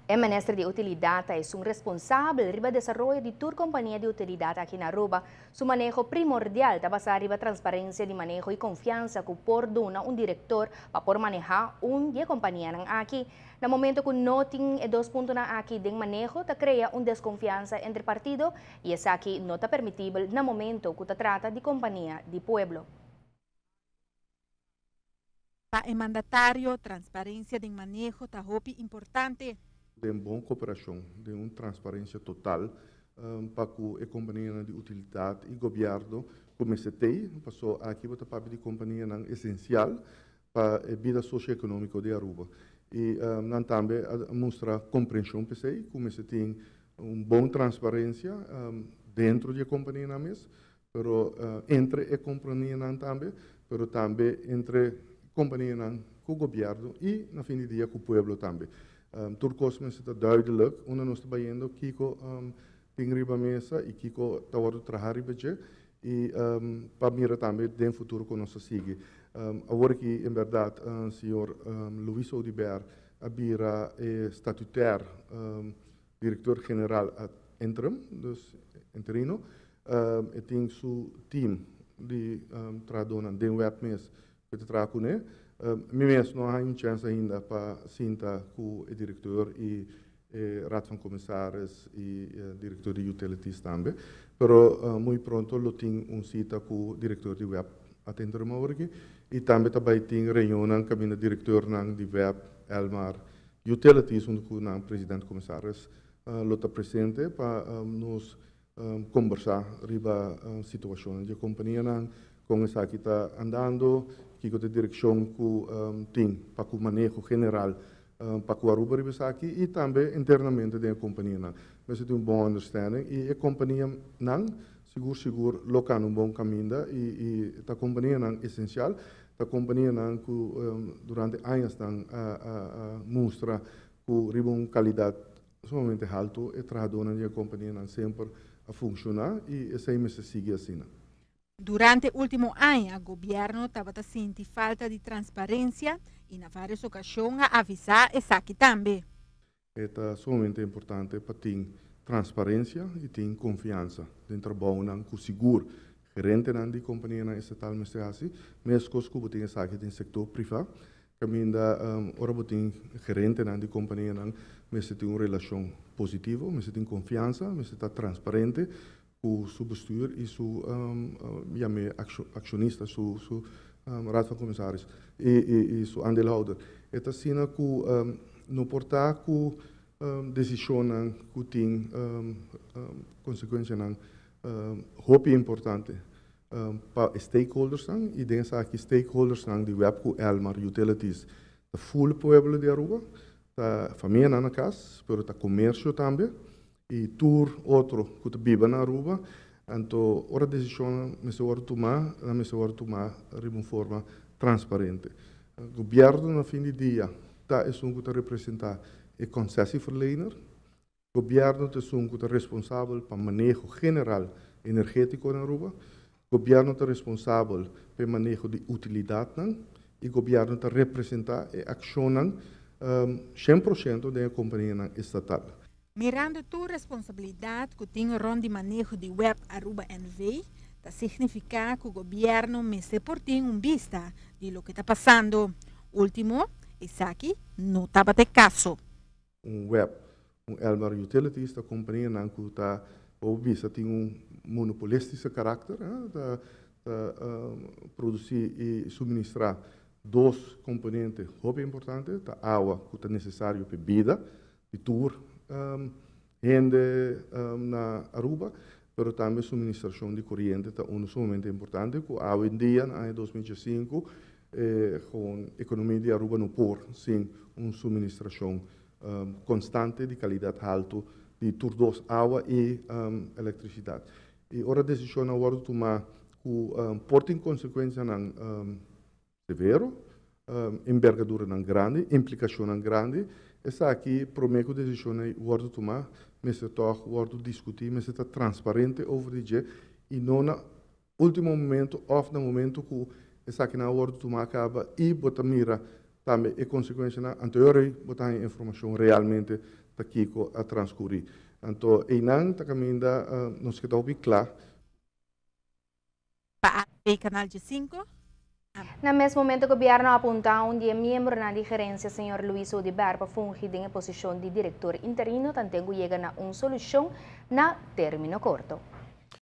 E minister di Utilidad ta esun responsabel riba desaroyo di tur compania di utilidad aki na Aruba. Su maneho primordial ta basa riba transparencia di maneho y confiansa cu por duna un director pa por maneha un di e companianan aki. Na momento cu no tin e dos puntonan aki den maneho, ta crea un desconfiansa entre partido y esaki no ta permitibel na momento cu ta trata di compania di pueblo. Pa e mandatario, transparencia den maneho ta hopi importante. Den bon cooperacion, den un transparencia total pa cu e companianan di utilidad y gobierno cu mester tey, paso aki bo ta papia di companianan esencial pa e bida socioeconomico di Aruba. Y nan tambe a mustra comprension p'esey cu mester tin un bon transparencia dentro di e companianan mes, pero entre e companianan tambe, pero tambe entre companianan cu gobierno y na fin di dia cu pueblo tambe. Tur cos mester ta duidelijk unda nos ta bayendo, kico tin riba mesa y kico ta wordo traha riba dje y pa mira tambe den futuro con nos ta sigui. Awor aki en berdad señor Luis Oduber a bira e statutair director general ad interim, dus interino. E tin su team di trahadónan den web mes ku ta traha kuné. Mi mes no a haña un chèns ainda pa sinta ku e direktor i e Raad van Commissaris i e direktor di Utilities tambe. Pero muy pronto lo tin un sita ku direktor di web ad interim awor aki i tambe ta bai tin reunionnan kaminda direktornan di web, Elmar, Utilities huntu ku nan president commissaris lo ta presente pa nos kombersá riba situashonnan di e kompanianan, kon esaki ta andando, kiko ta e direkshon ku tin pa ku maneho general pa ku Aruba riba esaki i tambe internamente den e kompanianan. Mester tin un bon understanding i e kompanianan sigur sigur lo kana un bon kaminda i ta kompanianan esensial. Ta kompanianan ku durante añasnan a mustra ku riba un kalidat sumamente haltu e trahadónan di e kompanianan semper a funshoná i esei mester sigui asina. Durante último aña gobièrnu tabata sinti falta di transparensia i na vários okashon a avisá esaki tambe. E ta sumamente importante pa tin transparencia y tin confiansa den trabounan cu sigur gerentenan di companianan estatal mester haci, mescos cu bo tin esaki den sector priva, caminda ora bo tin gerentenan di companianan mester tin un relacion positivo, mester tin confiansa, mester ta transparente cu su bestuur y su yam'e accionista, su raad van commissaris y su aandeelhouder. E ta asina cu no por ta cu decisionnan cu tin consecuencianan hopi importante pa e stakeholdersnan y den esaki stakeholdersnan di web cu Elmar Utilities ta full pueblo di Aruba, ta famianan na cas pero ta comercio tambe. I tur otro ku ta biba na Aruba. Anto ora desishonnan mester wòrdu tumá, nan mester wòrdu tumá riba un forma transparente. Gobièrnu na fin di dia ta esun ku ta representá e konsessieverlener. Gobièrnu ta esun ku ta responsabel pa maneho general energétiko na Aruba. Gobièrnu ta responsabel pa e maneho di utilidatnan i gobièrnu ta representá e akshonnan 100% den e kompanianan estatal. Mirando tur responsabilidat ku tin rònt di maneho di web Aruba NV, ta signifiká ku gobièrnu mester por tin un bista di loke ta pasando. Último, esaki no tabata e kaso. Un web, un Elmar Utilities ta kompanianan ku ta bo bisa tin un monopolistische karakter, ta ta produsí i suministrá dos komponente hopi importante, ta awa ku ta nesesario pa e bida di tur hende na Aruba, pero tambe suministrashon di koriente ta unu sumamente importante ku awendia na aña 2005 gewoon ekonomia di Aruba no por sin un suministrashon konstante di kalidat haltu di tur dos awa i elektrisidat. I ora desishonnan wòrdu tumá ku por tin konsekuensianan severo, embergaduranan grandi, implikashonnan grandi, esaki promé ku desishonnan wòrdu tumá mester tòg wòrdu diskutí, mester ta transparente over di dje i no na Ultimo momento of na momento cu esakinan a wordo tuma caba y bo ta mira tambe e consecuencianan, anto e ora bo ta haña informacion realmente ta kiko a transcuri. Anto, einan ta caminda nos keda hopi cla. Pa ATV Canal 5. Na mes momento, gobierno a apunta un di e miembronan di gerencia, señor Luis Oduber, pa fungi den posicion di director interino, tanten yega na un solucion na termino corto.